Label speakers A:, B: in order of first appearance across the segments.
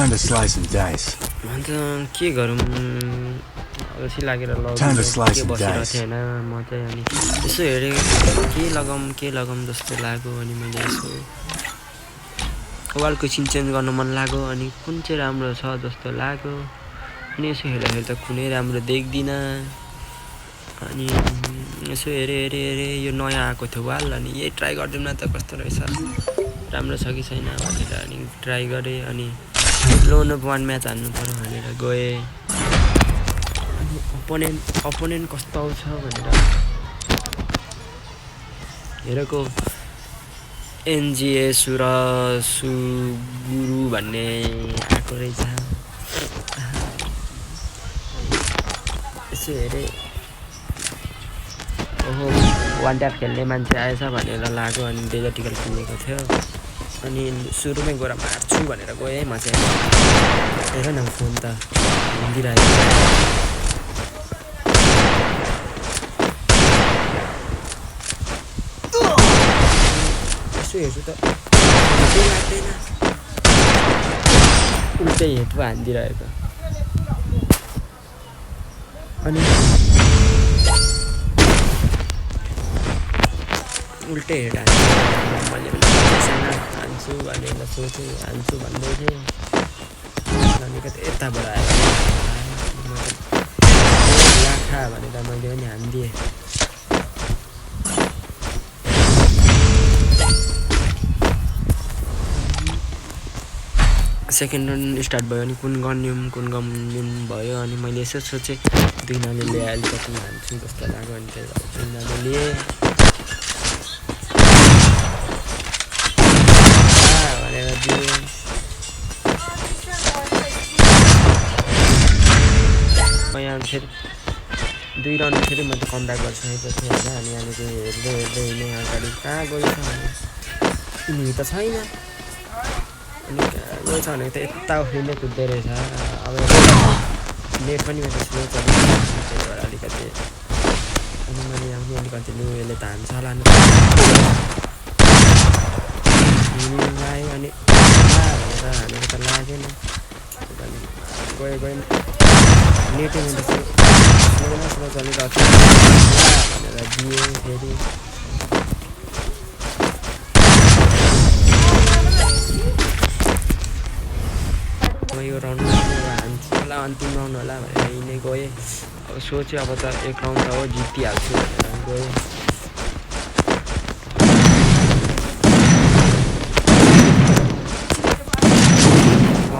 A: Time to slice and dice.
B: अन्त के गरौँ अल्छी लागेर
A: Time to slice
B: के
A: and
B: बसिरहेको
A: dice.
B: थिएँ होइन म चाहिँ अनि यसो हेरेँ के लगाऊँ जस्तो लाग्यो अनि मैले यसो वालको सिन चेन्ज गर्न मन लाग्यो अनि कुन चाहिँ राम्रो छ जस्तो लाग्यो अनि यसो हेर्दा कुनै राम्रो देख्दिनँ अनि यसो हेरेँ यो नयाँ आएको थियो वाल अनि यही ट्राई गरिदिउँ न त कस्तो रहेछ राम्रो छ कि छैन भनेर अनि ट्राई गरेँ अनि लो 1 म्याच हान्नु पर्यो भनेर गएँ अनि अपोनेन्ट कस्तो आउँछ भनेर हेरेको एनजिए सुगुरु भन्ने आएको रहेछ यसो हेरेँ ओहो 1 ट्याप खेल्ने मान्छे आएछ भनेर लाग्यो अनि डेजर्टिकल किनेको थियो अनि सुरुमै गएर मार्छु भनेर गएँ म चाहिँ हेर न फोन त हिँडिरहेको यसो हेर्छु त केही लाग्दैन उल्टै हेड पो हानिदिइरहेको अनि उल्टै हेड मैले हान्छु भनेर सोचेँ हान्छु भन्दै थिएँ अनि कतै यताबाट आएर लाखा भनेर मैले पनि हानिदिएँ सेकेन्ड राउन्ड स्टार्ट भयो अनि कुन गन्युम भयो अनि मैले यसो सोचेँ 2 नाले ल्याए अलिकति हान्छु जस्तो लाग्यो अनि त्यही भएर 2 नाले लिएँ भनेर दिएँ यहाँ फेरि 2 राउन्ड फेरि मैले कमब्याक गरिसकेको थिएँ होइन अनि यहाँनिर हेर्दै हिँडेँ अगाडि कहाँ गएछ भने यिनीहरू त छैन अनि गएछ भनेको त यता उफ्रिँदै कुद्दै रहेछ अब नेट पनि मेरो स्लो चलिरहेको त्यही भएर अलिकति अनि मैले आउने अलिकति लु यसले त हान्छ होला लाग्यो अनि भनेर हानेको त लागेन गयो नेटै मेरो स्लो चलिरहेको थियो भनेर दिएँ फेरि यो राउन्डमा हान्छु होला अन्तिम राउन्ड होला भनेर यिनै गएँ अब सोचेँ अब त 1 राउन्ड त हो जितिहाल्छु भनेर गएँ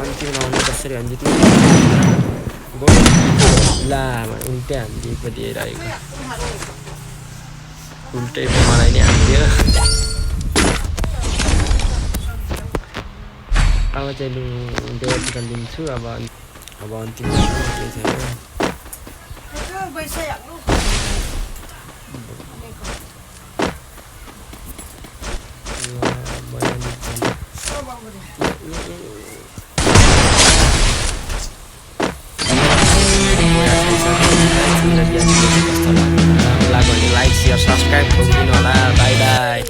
B: अन्तिम राउन्ड कसरी जित्नु गयो ला उल्टै हानिदिएको दिइरहेको उल्टै मलाई नै हानिदियो अब चाहिँ लु डेटिकल लिन्छु अब अन्तिम केही छैन लाग्यो भने लाइक शेयर सब्सक्राइब गरिदिनु होला बाई बाई